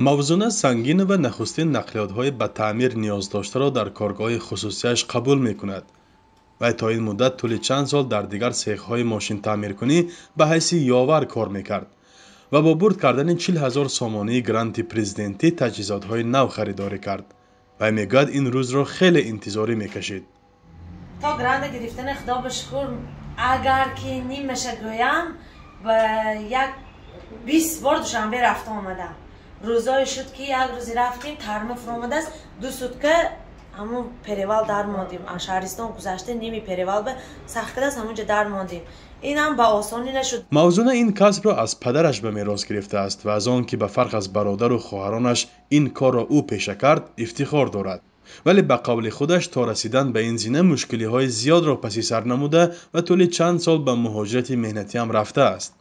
Мавзуна Сангинова нахустин нақлиётҳои ба таъмир ниёздоштаро дар коргоҳи хусусияш қабул мекунад. Вай то ин муддат тӯли чанд сол дар дигар сехҳои мошинтаъмиркунӣ ба ҳайси ёвар кор мекард ва бо бурд кардани 40 000 сомонии гранти президентӣ таҷҳизотҳои нав харидорӣ кард. Вай мегӯяд, ин рӯзро хеле интизорӣ мекашид. То гранта гирифтани, худо ба шукр, агар ки нимаша гӯям, ба як 20 бор Душанбе рафта омадам. Рӯзое шуд, ки як рӯзе рафтем, тарма фуромадааст, 2 сутка ҳамун перевал дар мондем. Шаҳристон гузашта, ними перевал ба сахт кардааст, ҳамунҷа дар мондем. Инам ба осонӣ нашуд. Мавзуна ин касбро аз падараш ба мерос гирифтааст ва аз он ки ба фарқ аз бародару хоҳаронаш ин корро ӯ пеша кард, ифтихор дорад. Вале ба қавли худаш, то расидан ба ин зина мушкилиҳои зиёдро паси сар намуда ва тӯли чанд сол ба муҳоҷирати меҳнатиам рафтааст.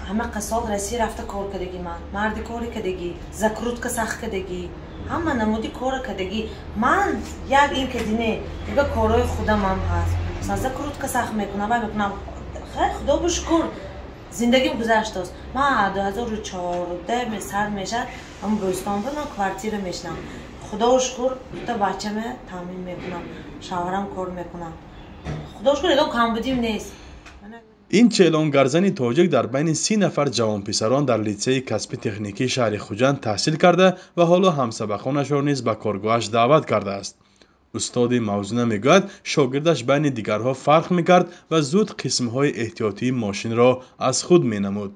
Ҳама қасол Россия рафта кор кардагӣ, ман марди кори кардагӣ, закрутка сахт кардагӣ, ҳама намуди кора кардагӣ. Ман як ин кадине, дига корҳои худамам ҳаст. Масалан, закрутка сахт мекунам, вай мекунам. Хайр, худо ба шукр, зиндагим гузаштааст. Ман 2014 сар мешад, ҳамн Бӯстон буд, ман квартира мешинам. Худо шукр, дута бачаме таъмин мекунам, шавҳарам кор мекунам. Худо шукр, ягон камбудим нест. Ин челонгарзани тоҷик дар байни 30 нафар ҷавонписарон дар литсейи касби техникии шаҳри Хуҷанд таҳсил карда ва ҳоло ҳамсабақонашро низ ба коргоҳаш даъват кардааст. Устоди Мавзуна мегӯяд, шогирдаш байни дигарҳо фарқ мекард ва зуд қисмҳои эҳтиётии мошинро аз худ менамуд.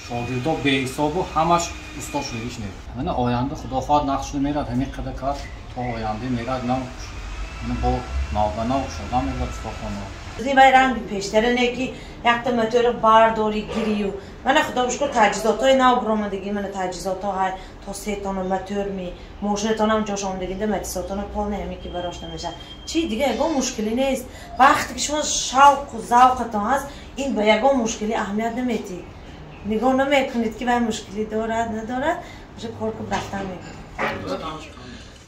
Шогирдо беҳисобу ҳамаш усто шудагиш не. Мана, оянда, худо хоҳад, нақш намерад, ҳамин қадар кард, то оянда мерад, нав бо навба нав шуда мерад устохона. Вай ранги пештара не, ки якта мотори бардори гирию. Мана, худо шукр, таҷҳизотҳои нав биромадагӣ. Мана, таҷҳизотҳо ҳай, то се тона мотор ми мошинатонам ҷош омдагинда, таҷҳизотона полный ҳаме ки барош намешавад. Чи дига, ягон мушкилӣ нест. Вақте ки шумо шавқу завқатон ҳаст, ин ба ягон мушкилӣ аҳамият наметиҳед, нигоҳ намекунед, ки вай мушкилӣ дорад, надорад, уже кор ку рафтан мекунед.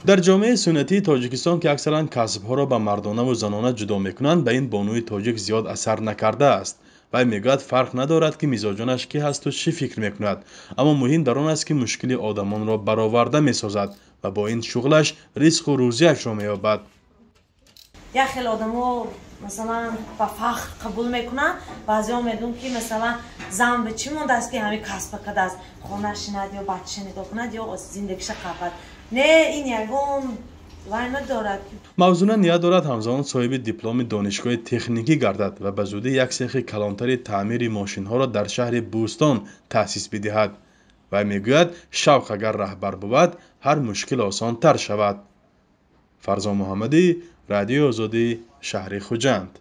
Дар ҷомеаи суннатии Тоҷикистон, ки аксаран касбҳоро ба мардонаву занона ҷудо мекунанд, ба ин бонуи тоҷик зиёд асар накардааст. Вай мегӯяд, фарқ надорад, ки мизоҷонаш кӣ ҳасту чӣ фикр мекунад, аммо муҳим дар он аст, ки мушкили одамонро бароварда месозад ва бо ин шуғлаш ризқу рӯзиашро меёбад. Як хел одамо, масалан, ба фахр қабул мекунанд, баъзеҳо мегӯянд, ки, масалан, зан ба чӣ мондааст, ки ҳамин касба кардааст, хона шинад ё бачаша нигоҳ кунад ё зиндагиша қабад. Не, ин ягон вай надорад. Мавзуна ният дорад ҳамзамон соҳиби дипломи донишгоҳи техникӣ гардад ва ба зудӣ як сехи калонтари таъмири мошинҳоро дар шаҳри Бӯстон таъсис бидиҳад. Вай мегӯяд, шавқ агар раҳбар бувад, ҳар мушкил осонтар шавад. Фарзон Муҳаммадӣ, Радиои Озодӣ, шаҳри Хуҷанд.